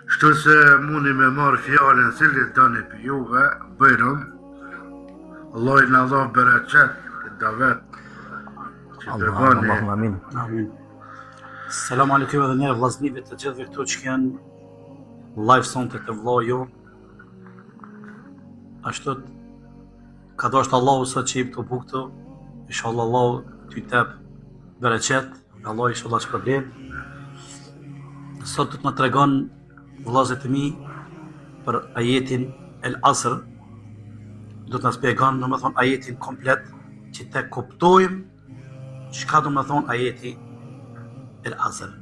Kështu se muni me marrë fjalën cili doni prej juve, bujrum, Allahu na dhoftë bereqet, këtë davet, që të bëni. Allahumma amin. Amin. Selam aleikum edhe njëherë vllaznive të gjithëve këtu që janë live sonte te vllau jonë. Ashtu ka dashtë Allahu sot që jemi tubu këtu. Inshallah Allahu ty t'jep bereqet, Allahu inshallah t'shpërblen. Sot do të na tregon vëllazët e mi për ajetin El Asr. Do të na shpjegon, domethënë ajetin komplet që të kuptojmë çka do me thonë ajeti El Asr.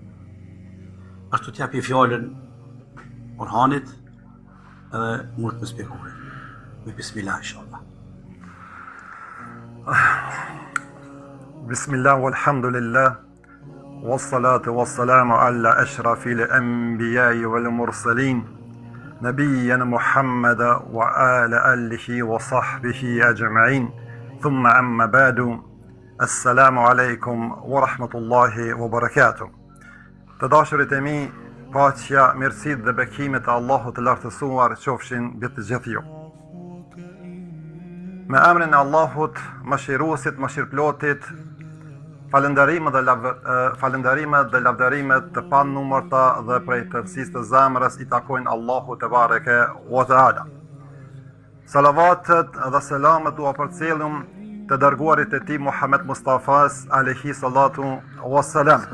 Ashtu t'japi fjalën Orhanit edhe mund të më shpjegojë. Me bismillah inshallah. Bismillah walhamdulillah Wassalatu wassalamu ala ashrafil anbiya'i wal mursalin Nabiyina Muhammad wa ala alihi wa sahbihi ajma'in Thumma amma ba'du Assalamu alaikum wa rahmatullahi wa barakatuh Të dashurit e mi, paqja, mirësitë dhe bekimet e Allahut të lartësuar qofshin mbi të gjithë ju. Me emrin e Allahut, mëshiruesit, mëshirëplotit, falënderimet dhe lav, falënderimet dhe lavdërimet të panumërta dhe prej thellësisë të zemrës i takojnë Allahut tebareke ue teala. Salavatet dhe selamet ua përcjellim të dërguarit të tij Muhammed Mustafas alejhi salatu wassalam.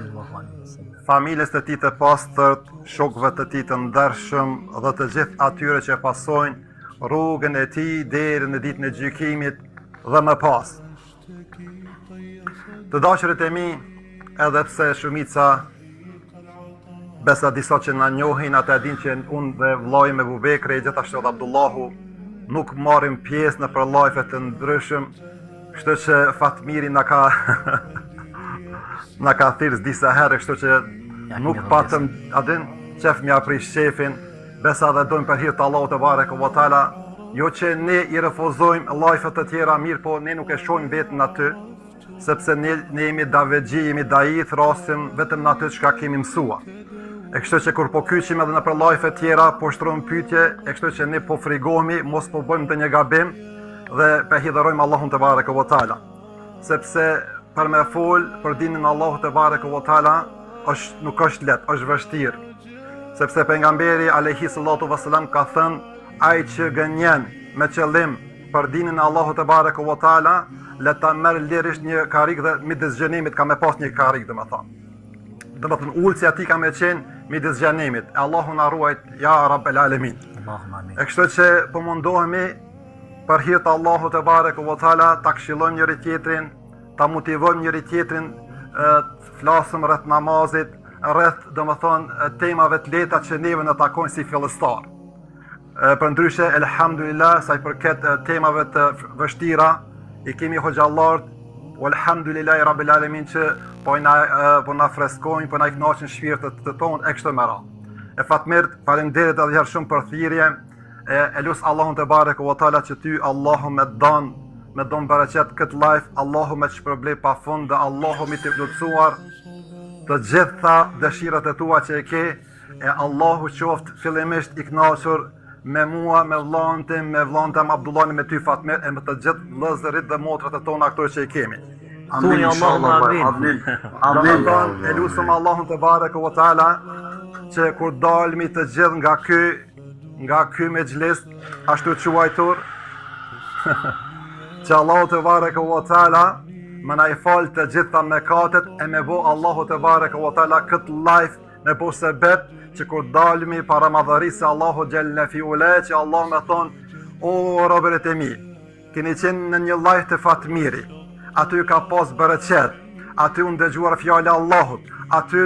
Familjes të tij të pastërt, shokëve të tij të ndershëm dhe të gjithë atyre që e pasojnë rrugën e tij deri në ditën e gjykimit dhe më pas. Të dashurit e mi, edhe pse shumica besa disa që na njohin, ata e dinë që unë dhe vllai im Ebu Bekri, gjithashtu edhe Abdullahu, nuk marrim pjesë nëpër live të ndryshëm, kështu që Fatmiri na ka na ka thirrë disa herë, kështu që nuk patëm, a din, qef me ia prish qefin, Besa dhe dojmë për hir të Allahut tebareke ve teala, jo që ne i refuzojmë live të tjera, mirëpo ne nuk e shohim veten aty, sepse ne, ne jemi davetxhi, jemi dai, thrasim vetëm në atë çka kemi mësuar. E kështu që kur po kyçim edhe nëpër live të tjera, po shtrojmë pyetje, e kështu që ne po frigohemi, mos po bëjmë ndonjë gabim dhe po hidhërojmë Allahun tebareke ve teala. Sepse për me fol për dinin e Allahut tebareke ve teala është nuk është lehtë, është vështirë. Sepse pejgamberi alejhi salatu vesselam ka thënë ai që gënjen me qëllim për dinin e Allahut tebareke ve teala, le ta merr lirisht një karrikë dhe midis xhenemit ka me pas një karrikë, domethënë. Domethënë ulësi atij ka me qenë midis xhenemit. E Allahu na ruajt ja Rabbel Alemin. Allahumma amin. E kështu që po mundohemi për hir të Allahut tebareke ve teala ta këshillojmë njëri tjetrin, ta motivojmë njëri tjetrin, të flasim rreth namazit, rreth, domethënë, temave të lehta që neve na takojnë si fillestar. Përndryshe, elhamdulillah, sa i përket temave të vështira, i kemi hoxhallarët, elhamdulillahi rabbil alemin që po na po na freskojnë, po na i kënaqin shpirtët të tonë e kështu me radhë. E Fatmir, faleminderit edhe një herë shumë për thirrje. E, e lus Allahun tebareke ve teala që ty Allahu me t'dhan, me t'dhan bereqet këtë live, Allahu me të shpërble pa fund dhe Allahu me t'i plotësuar të gjitha dëshirat e tua që e ke, e Allahu qoftë fillimisht i kënaqur me mua, me vllanë tim, me vllanë tem Abdullahin, me ty Fatmir e me të gjithë vëllezërit dhe motrat e tona këto që i kemi. Amin, inshallah, amin. Amin. Amin. Amin. E lusëm Allahun tebareke ve teala që kur dalmi të gjithë nga ky nga ky mexhlis ashtu quajtur që Allahu tebareke ve teala me na i fal të gjitha mekatet e me bo Allahu tebareke ve teala këtë live me bo sebep që kur dalmi para madhërisë së Allahu xhelle fi ula që Allahu me thonë o robërit e mi Keni qenë në një live te Fatmiri. Aty ka pas bereqet. Aty u ndëgjuar fjala e Allahut. Aty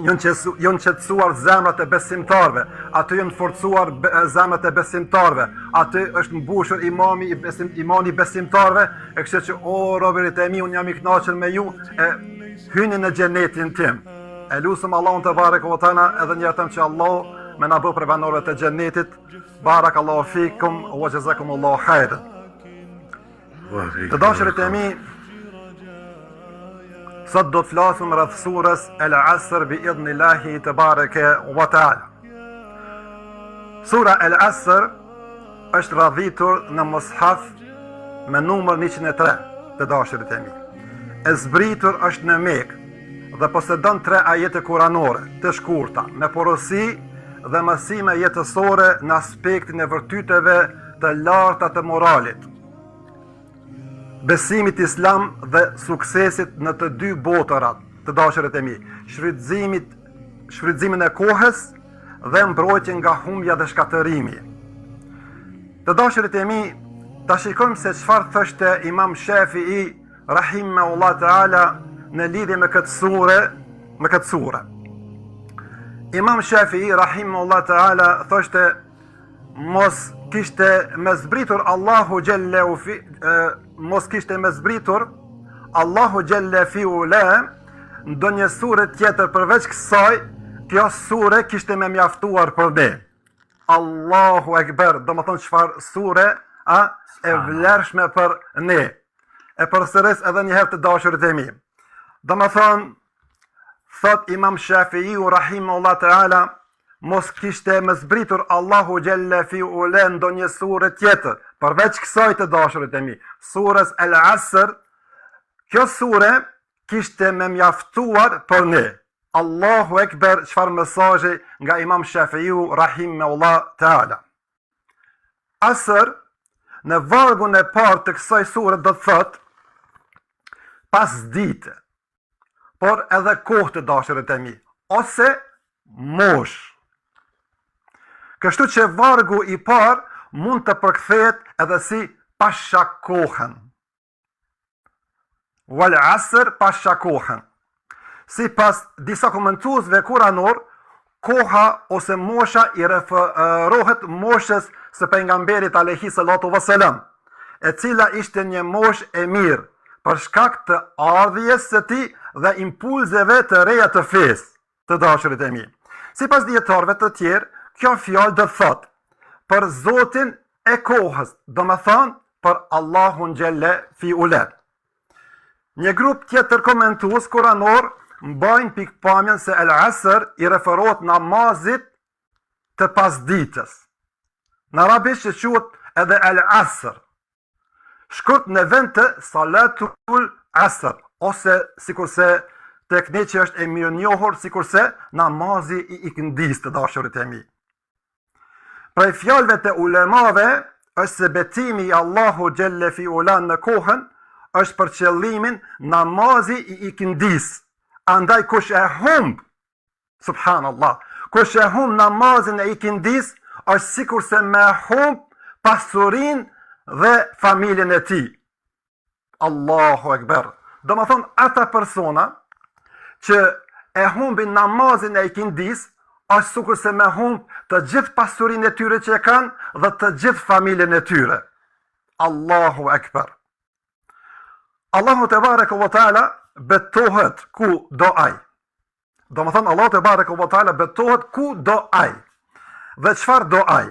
janë qetësuar zemrat e besimtarëve. Aty janë forcuar zemrat e besimtarëve. Aty është mbushur imami i besim, imani i besimtarëve. E kështu që o robërit e mi, unë jam i kënaqur me ju e hyni në xhenetin tim. E lusëm Allahun tebareke ve teala edhe një herë them që Allahu me na bë prej banorëve të xhenetit. Barak Allahu fikum wa jazakum Allahu khairan. Të dashurit e mi, sot do të flasim rreth surës El Asr bi idhnillahi tebareke wa taala. Sura El Asr është radhitur në Mushaf me numër 103 të dashurit e mi. E zbritur është në Mekë dhe posedon tre ajete kuranore të shkurta me porosi dhe mësime jetësore në aspektin e vërtyteve të larta të moralit, besimit islam dhe suksesit në të dy botërat, të dashurit e mi, shfrytëzimit, shfrytëzimin e kohës dhe mbrojtjen nga humbja dhe shkatërrimi. Të dashurit e mi, ta shikojmë se çfarë thoshte Imam Shafii rahimahullah taala në lidhje me këtë sure, me këtë sure. Imam Shafii rahimahullah taala thoshte mos kishte me zbritur Allahu xhelle fi mos kishte me zbritur Allahu xhelle fi ula ndonjë sure tjetër përveç kësaj, kjo sure kishte me mjaftuar për ne. Allahu ekber, domethënë çfarë sure a e vlershme për ne. E përsëris edhe një herë të dashurit e mi. Domethënë thot Imam Shafiu rahimahullah taala mos kishte me zbritur Allahu xhelle fi ula ndonjë sure tjetër, përveç kësaj të dashurit e mi, sures El Asr, kjo sure kishte me mjaftuar për ne. Allahu Ekber, çfarë mesazhi nga Imam Shafiu rahimahullah taala. Asr në vargun e parë të kësaj sure do të thotë pasdite, por edhe kohë të dashurit e mi, ose moshë. Kështu që vargu i parë mund të përkthehet edhe si pasha kohën. Wal asr pasha kohën. Sipas disa komentuesve kuranor, koha ose mosha i referohet moshës së pejgamberit alayhi salatu wasalam, e cila ishte një moshë e mirë për shkak të ardhjes së tij dhe impulseve të reja të fesë, të dashurit e mi. Sipas dijetarëve të tjerë, kjo fjalë do të thotë për Zotin e kohës, domethënë për Allahun xhelle fi ula. Një grup tjetër komentues kuranor mbajnë pikëpamjen se El Asr i referohet namazit të pasditës. Në arabisht që quhet edhe El Asr. Shkurt në vend të Salatul Asr ose sikurse tek ne që është e mirënjohur sikurse namazi i ikindisë të dashurit e mi. Prej fjalëve të ulemave është se betimi i Allahu xhelle fi ula në kohën është për qëllimin namazi i ikindisë. Andaj kush e humb, subhanallah, kush e humb namazin e ikindisë është sikurse me humb pasurinë dhe familjen e tij. Allahu Ekber. Domethënë, ata persona që e humbin namazin e ikindisë, është sikurse me humb të gjithë pasurinë e tyre që e kanë dhe të gjithë familjen e tyre. Allahu Ekber. Allahu tebareke ve teala betohet ku do ai. Domethënë, Allahu tebareke ve teala betohet ku do ai. Dhe çfarë do ai.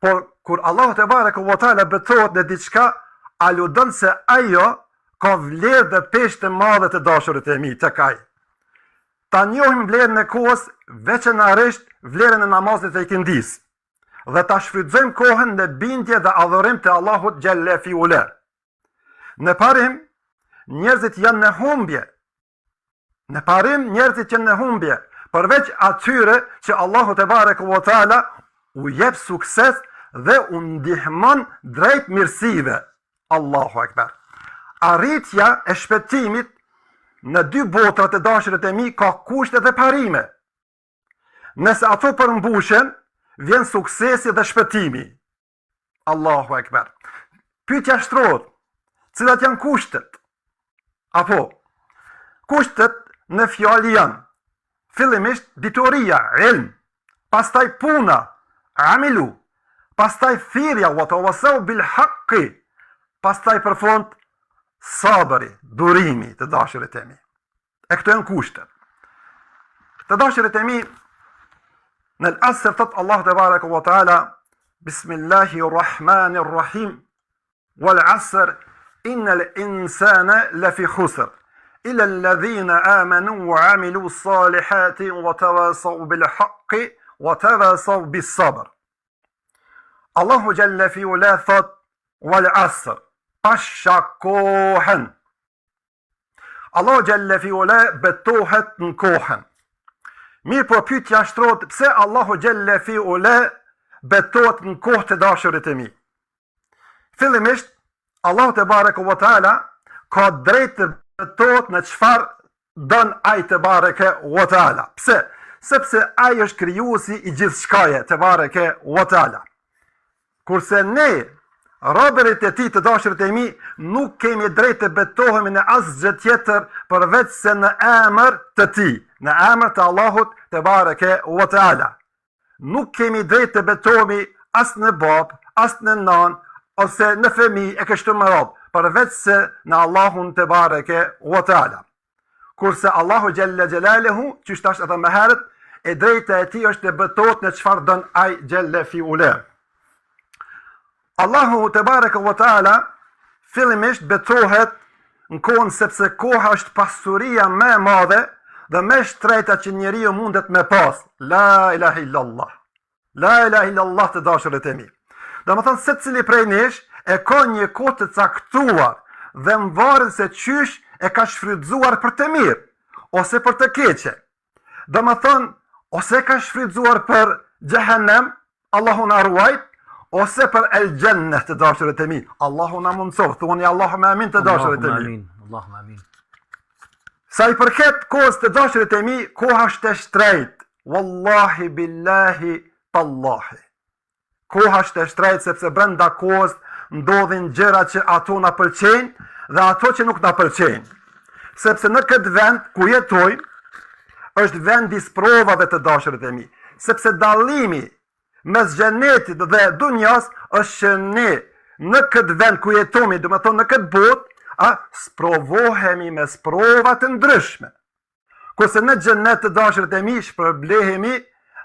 Por, kur Allahu tebareke ve teala betohet në diçka, aludon se ajo ka vlerë dhe peshë të madhe të dashurit e mi tek ai. Ta njohim vlerën e kohës, veçanërisht vlerën e namazit të ikindisë dhe ta shfrytëzojmë kohën në bindje dhe adhurim të Allahut xhelle fi ula. Në parim, njerëzit janë në humbje Në parim njerëzit janë në humbje, përveç atyre që Allahu tebareke ve teala u jep sukses dhe u ndihmon drejt mirësive. Allahu ekber. Arritja e shpëtimit në dy botrat të dashurit e mi ka kushte dhe parime. Nëse ato përmbushen, vjen suksesi dhe shpëtimi. Allahu Ekber. Pyetja shtrohet, cilat janë kushtet? Apo, kushtet në fjalë janë, fillimisht dituria, ilm, pastaj puna, amilu, pastaj thirrja, wa tawasau bil haqqi, pastaj për fund, sabëri, durimi, të dashurit e mi. E këto janë kushtet. Të dashurit e mi, në El-Asr thot Allahu tebareke ve teala, Bismillahi Rahmani Rahim, wal asr, innel insane lefi khusr, illa alladhina amanu wa amilu salihati wa tawasau bil haqqi wa tawasau bis sabr. Allahu xhelle fi ula thot wal asr, pasha kohën. Allahu xhelle fi ula betohet në kohën. Mirëpo pyetja shtrohet pse Allahu xhelle fi ula betohet në kohë të dashurit e mi. Fillimisht Allahu tebareke ve teala ka drejt të betohet në çfarë don ai tebareke ve teala. Pse? Sepse ai është krijuesi i gjithçkaje tebareke ve teala. Kurse ne, robërit e tij të dashurit e mi, nuk kemi drejt të betohemi në asgjë tjetër përveç se në emër të tij, në emër të Allahut tebareke ve teala. Nuk kemi drejt të betohemi as në babë, as në nanë, ose në fëmijë e kështu me radhë, përveç se në Allahun tebareke ve teala. Kurse Allahu xhelle xhelaluhu, qysh thashë edhe më herët, e drejta e tij është të betohet në çfarë don ai xhelle fi ula. Allahu tebareke ve teala fillimisht betohet në kohën sepse koha është pasuria më e madhe dhe më e shtrejta që njeriu mundet me pas. La ilaha illallah. La ilaha illallah të dashurit e mi. Domethënë secili prej nesh e ka një kohë të caktuar dhe mvaret se qysh e ka shfrytëzuar për të mirë ose për të keqe. Domethënë ose e ka shfrytëzuar për xhehenem, Allahu na ruajt, ose për el xhennet të dashurit e mi. Allahu na mundësoftë, thuani Allahumme amin të dashurit e mi. Allahumme amin. Sa i përket kohës të dashurit e mi, koha është e shtrejtë. Wallahi billahi tallahi. Koha është e shtrejtë sepse brenda kohës ndodhin gjëra që ato na pëlqejnë dhe ato që nuk na pëlqejnë. Sepse në këtë vend ku jetojmë është vendi i sprovave të dashurit e mi. Sepse dallimi mes xhenetit dhe dunjas është që ne në këtë vend ku jetojmë, domethënë në këtë botë, a sprovohemi me sprova të ndryshme. Kurse në xhenet të dashurit e mi shpërblehemi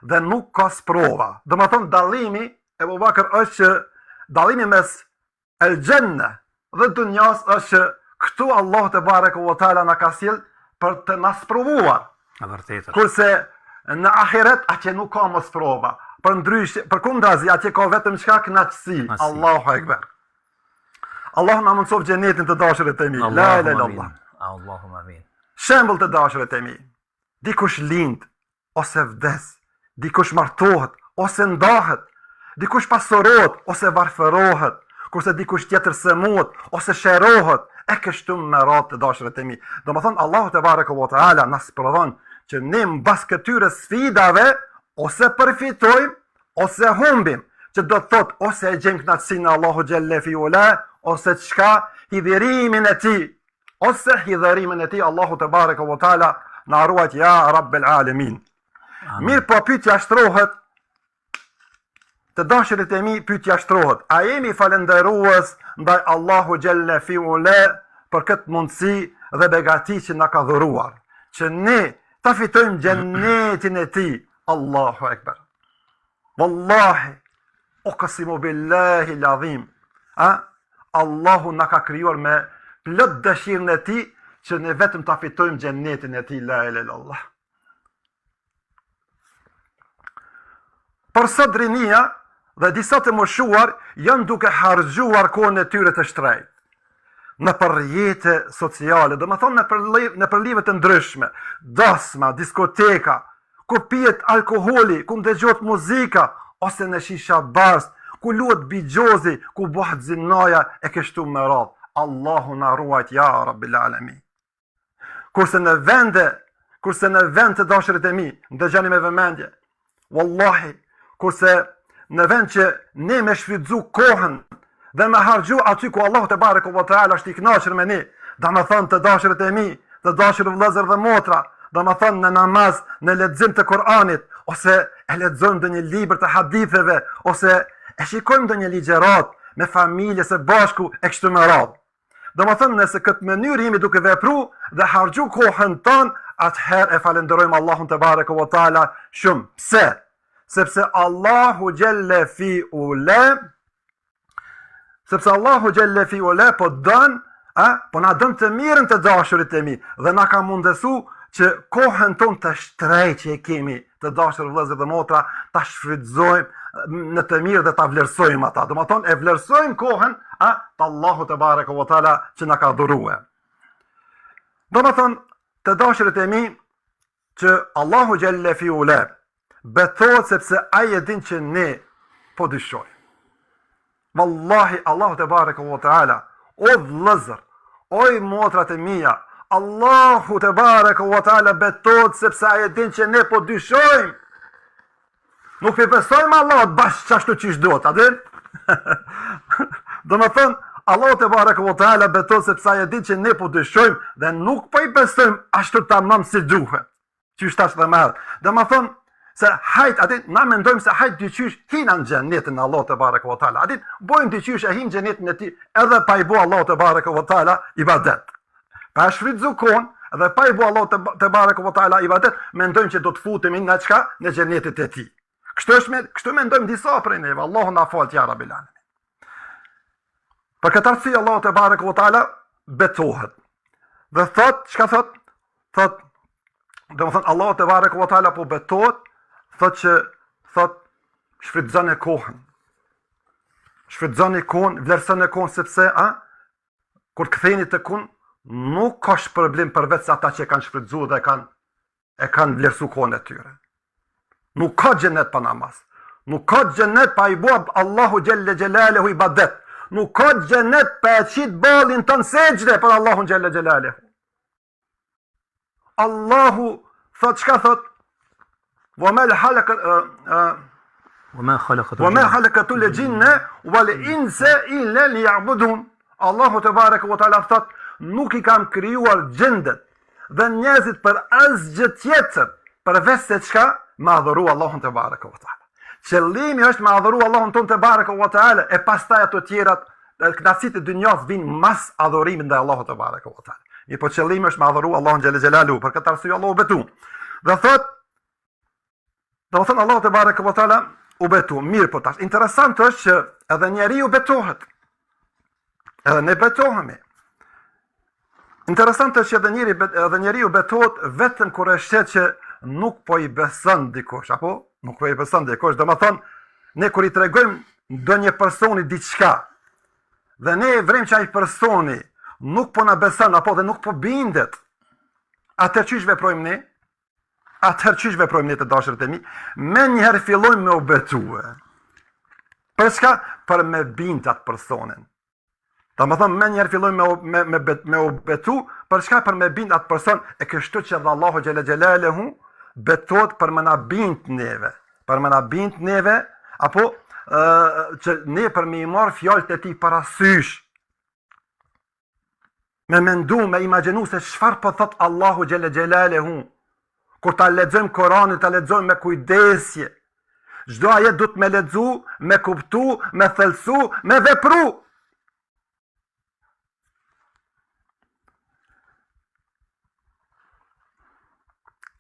dhe nuk ka sprova. Domethënë dallimi Ebu Bakër është që dallimi mes el xhenne dhe dunjas është që këtu Allahu tebareke ve teala na ka sjell për të na sprovuar. E vërtetë. Kurse në ahiret atje nuk ka më sprova. Përndryshe, përkundrazi atje ka vetëm çka kënaqësi. Allahu ekber. Allahu na mundësoftë xhenetin të dashurit e mi. La ilaha illallah. Allahumma amin. Shembull të dashurit e mi. Dikush lind ose vdes, dikush martohet ose ndahet, dikush pasurohet ose varfërohet, kurse dikush tjetër sëmuret ose shërohet, e kështu me radhë të dashurit e mi. Domethënë Allahu tebareke ve teala na sprovon që ne mbas këtyre sfidave ose përfitojmë ose humbim, që do të thotë ose e gjejmë kënaqësinë e Allahut xhelle fi ula, ose çka hidhërimin e tij, ose hidhërimin e tij Allahu tebareke ve teala na ruajt ja rabbel alemin. Mirëpo pyetja shtrohet të dashurit e mi pyetja shtrohet, a jemi falënderues ndaj Allahu xhelle fi ula për këtë mundësi dhe begati që na ka dhuruar, që ne ta fitojmë xhennetin e tij, Allahu ekber. Wallahi, uksimu billahi l'adhim. A? Allahu na ka krijuar me plot dëshirën e tij që ne vetëm ta fitojmë xhennetin e tij la ilaha illallah. Por sot rinia dhe disa të moshuar janë duke harxhuar kohën e tyre të shtrejtë nëpër rrjete sociale, domethënë nëpër, nëpër live të ndryshme, dasma, diskoteka, ku pihet alkoholi, ku ndëgjohet muzika, ose në shisha bars, ku luhet bixhozi, ku bëhet zinaja e kështu me radhë. Allahu na ruajt ja Rabbil Alamin. Kurse në vende, kurse në vend të dashurit e mi, ndëgjoni me vëmendje. Wallahi, kurse në vend që ne me shfrytëzu kohën dhe me harxhu aty ku Allahu tebareke ve teala është i kënaqur me ne, domethënë të dashurit e mi, të dashur vëllezër dhe motra, domethënë në namaz, në lexim të Kur'anit, ose e lexojmë ndonjë libër të haditheve, ose e shikojmë ndonjë ligjëratë me familje së bashku e kështu me radhë. Domethënë nëse këtë mënyrë jemi duke vepru dhe harxhu kohën tonë, atëherë e falënderojmë Allahun tebareke ve teala shumë. Pse? Sepse Allahu xhelle fi ula sepse Allahu xhelle fi ula po don, a, po na don të mirën të dashurit e mi dhe na ka mundësu që kohën tonë të shtrejtë që e kemi të dashur vëllezër dhe motra ta shfrytëzojmë në të mirë dhe ta vlerësojmë ata. Domethonë, e vlerësojmë kohën, a, të Allahu tebareke ve teala që na ka dhurue. Domethonë, të dashurit e mi, që Allahu xhelle fi ula, betohet sepse ai e din që ne po dyshojmë. Wallahi, Allahu tebareke ve teala, o vëllezër, oj motrat e mia, Allahu tebareke ve teala betohet sepse ai e din që ne po dyshojmë. Nuk po i besojmë Allahut bash qashtu qysh duhet, a din? Domethonë, Allahu tebareke ve teala betohet sepse ai e din që ne po dyshojmë dhe nuk po i besojmë ashtu tamam si duhet. Qysh tash dhe më herët. Domethonë, se hajt, a din, na mendojmë se hajt diqysh hina në xhenetin e Allahut tebareke ve teala. A din, bojmë diqysh e him xhenetin e tij edhe pa i bo Allahut tebareke ve teala ibadet. Pa e shfrytëzu kohën dhe pa i bo Allahut tebareke ve teala ibadet, mendojmë që do të futemi në çka? Në xhenetin e tij. Kështu është me, kështu mendojmë disa prej neve, Allahu na faltë ja Rabbil Alamin. Për këtë arsye Allahu tebareke ve teala betohet. Dhe thot, çka thot? Thot, domethonë Allahu tebareke ve teala po betohet, thot që thot shfrytëzone kohën. Shfrytëzoni kohën, vlerësone kohën sepse a kur të ktheheni tek unë, nuk ka shpërblim përveç se ata që e kanë shfrytëzuar dhe kanë e kanë vlerësu kohën e tyre. Nuk ka xhenet pa namaz. Nuk ka xhenet pa i bo Allahu xhelle xhelaluhu ibadet. Nuk ka xhenet pa e qit ballin tënd n'sexhde për Allahun xhelle xhelaluhu. Allahu thot çka thot? Wa ma halaka Wa ma khalaqatul Wa ma khalaqatul jinna wal insa illa liya'budun. Allahu tebareke ve teala thot, nuk i kam krijuar xhindet dhe njerëzit për asgjë tjetër, përveç se çka me adhuru Allahun tebareke ve teala. Qëllimi është me adhuru Allahun tonë tebareke ve teala e pastaj ato tjerat kënaqësitë e dynjas vijnë mas adhurimit ndaj Allahut tebareke ve teala. Mirëpo qëllimi është me adhuru Allahun xhele xhelaluhu, për këtë arsye Allahu u betu. Dhe thot Domethonë Allahu tebareke ve teala u betu. Mirëpo tash, interesant është që edhe njeriu betohet. Edhe ne betohemi. Interesant është që edhe njeri edhe njeriu betohet vetëm kur e sheh që nuk po i beson dikush, apo nuk po i beson dikush, domethonë ne kur i tregojmë ndonjë personi diçka dhe ne e vrejmë që ai personi nuk po na beson apo dhe nuk po bindet. Atëherë qysh veprojmë ne? Atëherë qysh veprojmë ne të dashurit e mi? Menjëherë fillojmë me u betue. Për çka? Për me bind atë personin. Domethonë, menjëherë fillojmë me, me, me, bet, me u betu, për çka? Për me bind atë person, e kështu që dhe Allahu xhele xhelaluhu, betohet për me na bind neve. Për me na bind neve, apo ë, që ne për me i marrë fjalët e tij parasysh, Me mendu, me imagjinu se çfarë po thot Allahu xhele xhelaluhu. Kur ta lexojmë Koranin, ta lexojmë me kujdesje. Çdo ajet duhet me lexu, me kuptu, me thellësu, me vepru.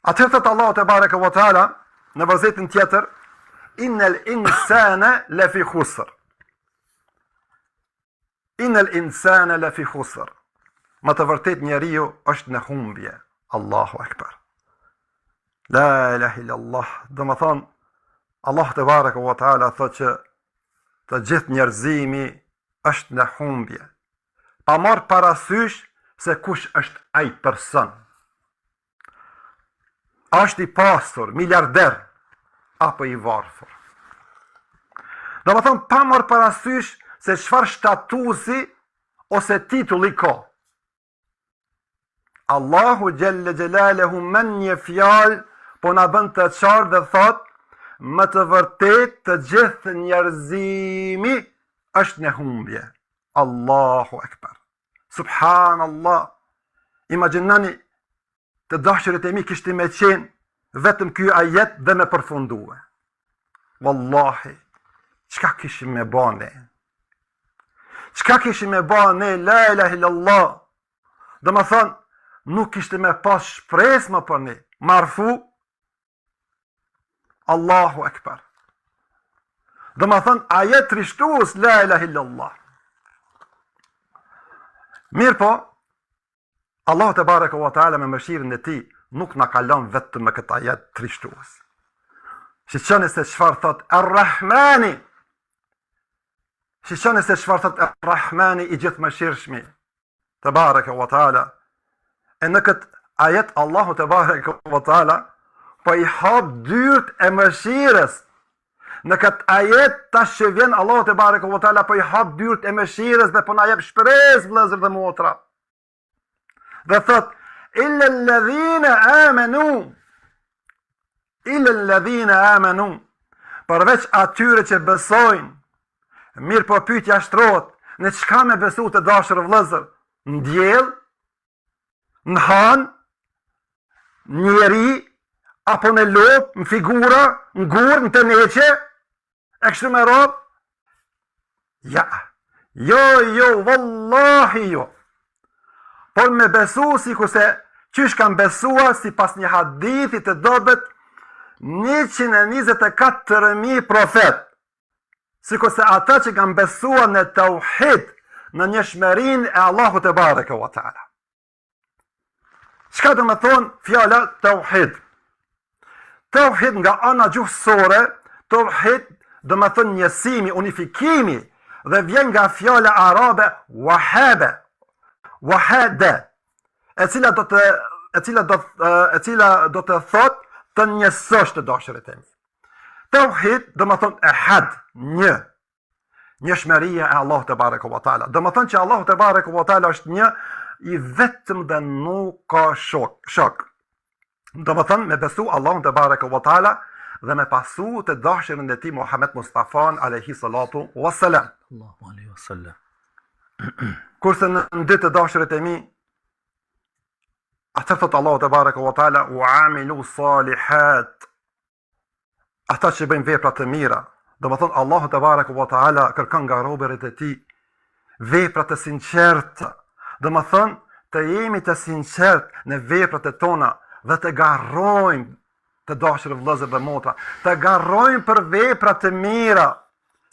Atëherë thot Allahu tebareke ve teala në versetin tjetër, innel insane lefi khusr. Innel insane lefi khusr. Me të vërtet njeriu është në humbje. Allahu ekber. La ilaha illallah. Domethonë, Allahu tebareke ve teala thotë që të gjithë njerëzimi është në humbje. Pa marrë parasysh se kush është ai person. A është i pasur, miliarder, apo i varfër. Domethonë, pa marrë parasysh se çfarë statusi ose titulli ka. Allahu xhelle xhelaluhu me një fjalë po na bën të qartë dhe thot me të vërtet të gjithë njerëzimi është në humbje. Allahu ekber. Subhanallah. Imagjinoni të dashurit e mi kishte me qenë vetëm ky ajet dhe me përfundue. Wallahi, çka kishim me ba ne? Çka kishim me ba ne? La ilaha illallah. Domethonë, nuk kishte me pas shpresë më për ne. Marfu, Allahu Ekber. Domethonë, ajet trishtues, la ilaha illallah. Mirëpo, Allahu tebareke ve teala me mëshirën e tij nuk na ka lon vetëm me këtë ajet trishtues. Shiqoni se çfarë thot Ar-Rahmani. Shiqoni se çfarë thot Ar-Rahmani i gjithëmëshirshmi. Tebareke wa taala. E në këtë ajet Allahu tebareke wa taala po i hap dyert e mëshirës. Në këtë ajet tash që vjen Allahu tebareke wa taala po i hap dyert e mëshirës dhe po na jep shpresë vëllezër dhe motra. Dhe thot illa alladhina amanu illa alladhina amanu përveç atyre që besojnë Mirëpo pyetja shtrohet, në çka me besu të dashur vëllezër? Në diell, në hanë, në njeri, apo në lopë, në figura, në gurë, në teneqe, e kështu me radhë? Ja, jo, jo, vallahi jo. Por me besu sikurse qysh kanë besuar sipas një hadithi të dobët 124.000 profet. Sikurse ata që kanë besuar në tauhid, në njëshmërinë e Allahut tebareke ve teala. Çka do me thonë fjala tauhid? Tauhid nga ana gjuhësore, tauhid do me thonë njësimi, unifikimi, dhe vjen nga fjala arabe wahebe, wahede, e cila do të e cila do e cila do të thotë të njësosh të dashurit e mi. Tauhid do me thonë ehad, një. Njëshmëria e Allahut tebareke ve teala. Do me thonë që Allahu tebareke ve teala është një i vetëm dhe nuk ka shok. shok. Do me thonë me besu Allahun tebareke ve teala dhe me pasu të dashurin e tij Muhammed Mustafan alejhi salatu wassalam. Allahu alejhi wasallam. Kurse në dytë të dashurit e mi, Atëherë thotë Allahu tebareke ve teala wa amilu salihat. Ata që bëjnë vepra të mira, domethënë Allahu tebareke ve teala kërkon nga robërit e tij vepra të sinqerta. Domethënë të jemi të sinqertë në veprat e tona dhe të garojmë të dashur vëllezër dhe motra, të garojmë për vepra të mira,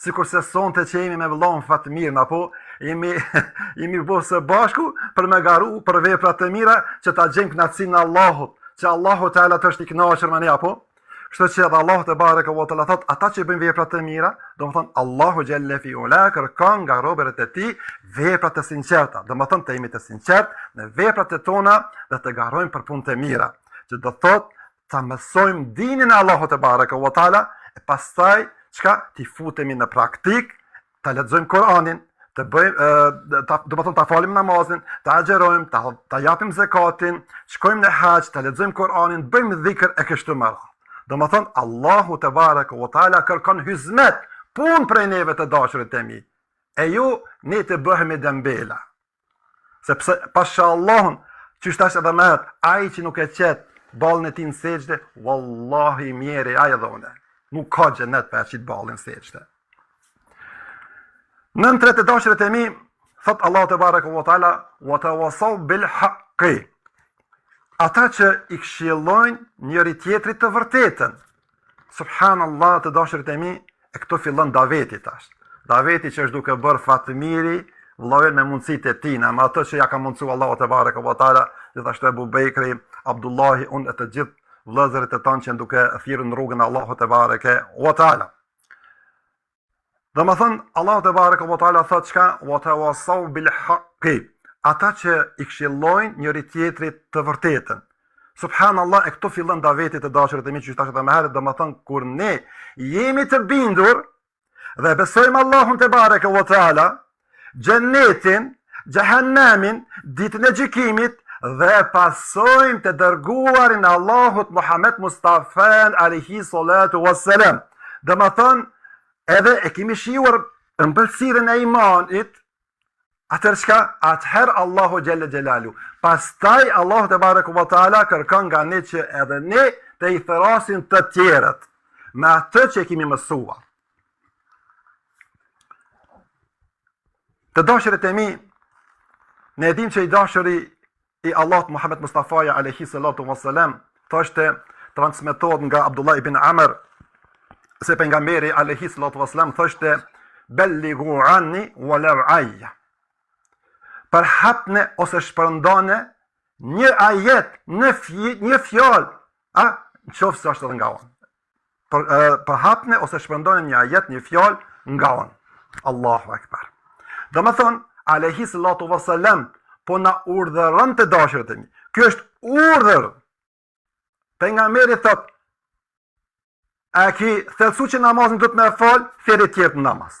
sikurse sonte që jemi me vëllaun Fatmirin, apo jemi, jemi bo së bashku për me garu për vepra të mira që ta gjejmë kënaqësinë e Allahut, që Allahu teala të është i kënaqur me ne, apo? Kështu që edhe Allahu tebareke ve teala thot, ata që bëjnë vepra të mira, domethënë Allahu xhelle fi ula kërkon nga robërit e tij vepra të sinqerta, domethënë të jemi të sinqertë në veprat e tona dhe të garojmë për punë të mira, që do thotë ta mësojmë dinin e Allahut tebareke ve teala e pastaj çka t'i futemi në praktik, ta lexojmë Kur'anin, të bëjmë ta domethënë ta falim namazin, ta agjërojmë, ta ta japim zekatin, shkojmë në haxh, ta lexojmë Kur'anin, bëjmë dhikr e kështu me radhë. Domethënë Allahu tebareke ve teala kërkon hyzmet, punë prej neve të dashurit e mi. E jo ne të bëhemi dembela. Sepse pasha Allahun, qysh thashë edhe më herët, ai që nuk e qet ballin e tij në sexhde, wallahi mjeri ai edhe unë. Nuk ka xhenet pa e qit ballin në sexhde. Nën tre të dashurit e mi, thot Allahu tebareke ve teala, "Wa tawasaw bil haqqi." Ata që i këshillojnë njëri tjetrit të vërtetën. Subhanallah të dashurit e mi, e këtu fillon daveti tash. Daveti që është duke bërë Fatmiri, vëllai me mundësitë e tij, me ato që ja ka mundësu Allahu tebareke ve teala, gjithashtu Ebu Bekri, Abdullahi, unë e të gjithë vëllezërit e tanë që janë duke thirrur në rrugën e Allahut tebareke ve teala. Domethënë, Allahu tebareke ve teala thotë çka, wa tawasaw bil haqqi, ata që i këshillojnë njëri tjetrit të vërtetën. Subhanallah, e këtu fillon daveti të dashurit e mi që thashë edhe më herët, domethënë, kur ne jemi të bindur dhe besojmë Allahun tebareke ve teala, xhennetin, xhehennemin, ditën e gjykimit dhe pasojmë të dërguarin e Allahut Muhammed Mustafa alaihi salatu wassalam. Domethënë, edhe e kemi shijuar ëmbëlsirën e imanit, atëherë çka? Atëherë Allahu xhelle xhelaluhu. Pastaj Allahu tebareke ve teala kërkon nga ne që edhe ne të i thërrasim të tjerët me atë që e kemi mësuar. Të dashurit e mi, ne e dim që i dashuri i Allahut Muhammed Mustafaja alaihi salatu wassalam, thoshte transmetohet nga Abdullah ibn Amr se pejgamberi alaihi salatu wassalam thoshte bellighu anni walau aja. Përhapne ose shpërndane një ajet, në fj, një fjalë, a në qoftë se është edhe nga unë. Për, përhapne ose shpërndone një ajet, një fjalë nga unë. Allahu Ekber. Domethonë, alejhi salatu ve selam, po na urdhëron të dashurit e mi. Kjo është urdhër. Pejgamberi thot, a ki thellësu që namazin duhet me fal, thirri tjerët në namaz.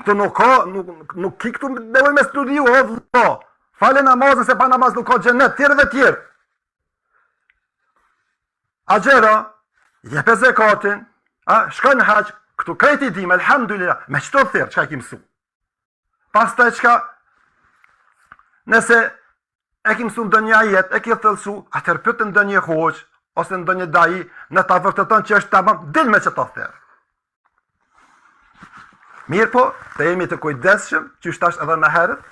Këtu nuk ka, nuk, nuk ki këtu nevojë me studiu, o vëlla. Fale namazin se pa namaz nuk ka xhenet, thirr edhe tjerët. Agjëro, jepe zekatin, a, shko në haxh, këtu krejt i dim, elhamdulillah, me qëto thirr, çka i ki mësu. Pastaj çka, nëse e ki mësu ndonjë ajet, e ki thellësu, atëherë pyte ndonjë hoxhë, ose ndonjë dai, në ta vërteton që është tamam, dil me qëto thirr. Mirëpo, të jemi të kujdesshëm, qysh thash edhe më herët,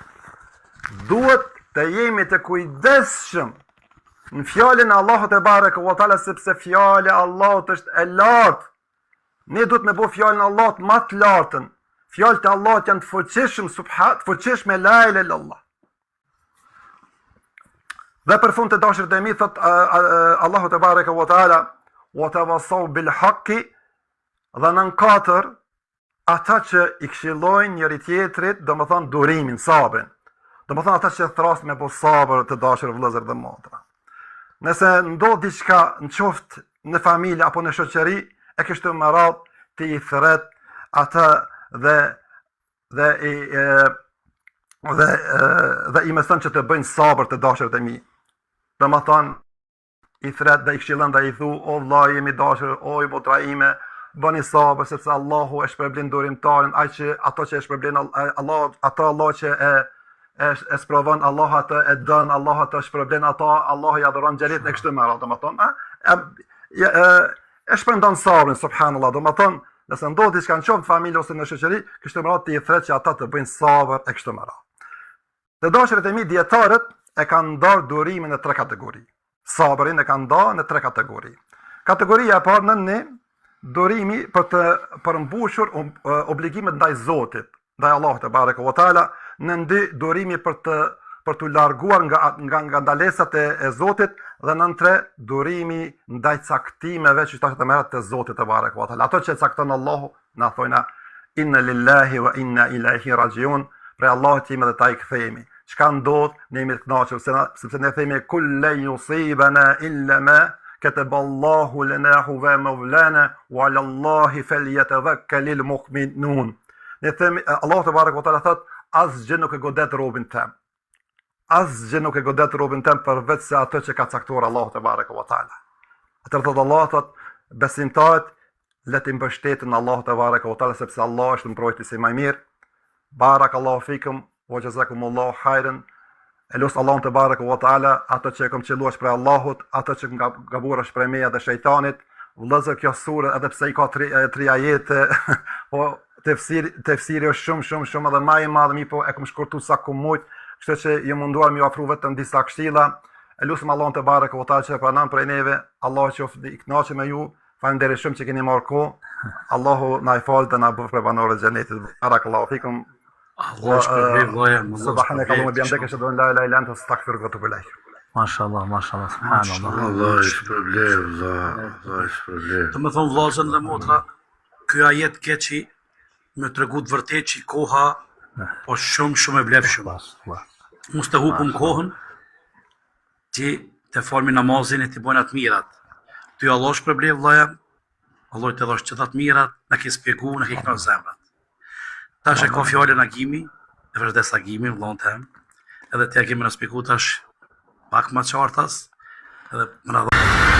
duhet të jemi të kujdesshëm në fjalën e Allahut tebareke ve teala, sepse fjala e Allahut është e lartë. Ne duhet me bo fjalën e Allahut ma të lartën. Fjalët e Allahut janë të fuqishëm, subha, të fuqishme la ilaha illallah. Dhe për fund të dashurit e mi thot Allahu tebareke ve teala wa tawassaw bil haqqi dhe nën katër ata që i këshillojnë njëri tjetrit, domethonë durimin, sabrin. Domethonë ata që thrasin me bo sabër të dashur vëllezër dhe motra. Nëse ndodh diçka në qoftë në familje apo në shoqëri, e kështu me radhë ti i thret ata dhe dhe i e, dhe e, dhe i mëson që të bëjnë sabër të dashurit e mi. Domethonë i thret dhe i këshillon dhe i thu, o vlla im i dashur, o i motra ime, bëni sabër sepse Allahu e shpërblen durimtarin, ai që ato që e shpërblen Allahu, ato Allah që e e, e sprovon Allahu atë e don, Allahu atë shpërblen ato, Allahu ja dhuron xhenetin e kështu me radhë, domethënë, a, e, e, e shpërndan sabrin subhanallahu, domethënë, nëse ndodh diçka në qoftë familje ose në shoqëri, kështu me radhë ti i thret që ata të bëjnë sabër e kështu me radhë. Të dashurit e mi dijetarët e kanë ndarë durimin në tre kategori. Sabrin e kanë ndarë në tre kategori. Kategoria e parë nën një, durimi për të përmbushur obligimet ndaj Zotit, ndaj Allahut tebareke ve teala, nën dy durimi për të për t'u larguar nga nga nga ndalesat e, e Zotit dhe nën tre durimi ndaj caktimeve që tash të merret të Zotit tebareke ve teala. Ato që cakton Allahu Na thojna, inna lillahi wa inna ilaihi raxhiun, prej Allahut jemi dhe te ai kthehemi. Çka ndodh, ne jemi të kënaqur, sepse ne themi kul len yusibana illa ma kataba Allahu lana huwa mawlana wa ala Allahi falyatawakkalul mu'minun. Ne themi Allahu tebareke ve teala thot asgjë nuk e godet robin tem. Asgjë nuk e godet robin tem përveç se atë që ka caktuar Allahu tebareke ve teala. Atëherë thot Allah thot besimtarët le të mbështeten në Allahu tebareke ve teala sepse Allah është mbrojtësi më i mirë. Barakallahu fikum wa jazakumullahu khairan. E lus Allahun tebareke ve teala ato që e kam qëlluar prej Allahut, ato që kam gabuar është prej meje dhe shejtanit. Vëllezër kjo sure edhe pse i ka tri, tri ajete, po tefsiri tefsiri është shumë shumë shumë edhe ma i madh, mirëpo e kam shkurtu sa kom mujt, kështu që jam munduar me ju afru vetëm disa këshilla. E lusim Allahun tebareke ve teala që e pranon prej neve, Allahu qoftë i kënaqur me ju. Faleminderit shumë që keni marrë kohë. Allahu na i faltë dhe na bëftë prej banorëve të xhenetit. Barakallahu fikum. Allahu shpërbleftë vëlla, Allah. Subhanaka Allahumma bihamdika ashhadu an la ilaha illa anta astaghfiruka wa atubu ilaik. Mashallah, mashallah, subhanallah. Allahu shpërbleftë vëlla, Allahu shpërbleftë. Domethonë vëllazën dhe motra, Ky ajet ke që me tregu të vërtetë që koha po shumë shumë e vlefshme. Mos të hupum kohën ti të falmi namazin e t'i bojna të mirat. Ty Allahu shpërbleftë vllaja, Allahu të dhashtë gjitha të mirat, na ke spjegu, na ke kënaq zemrat. Tash e ka fjalën Agimi, e përshëndes Agimin, vëllaun tem, edhe ti Agimi na spjegu tash pak ma qartas, edhe më na.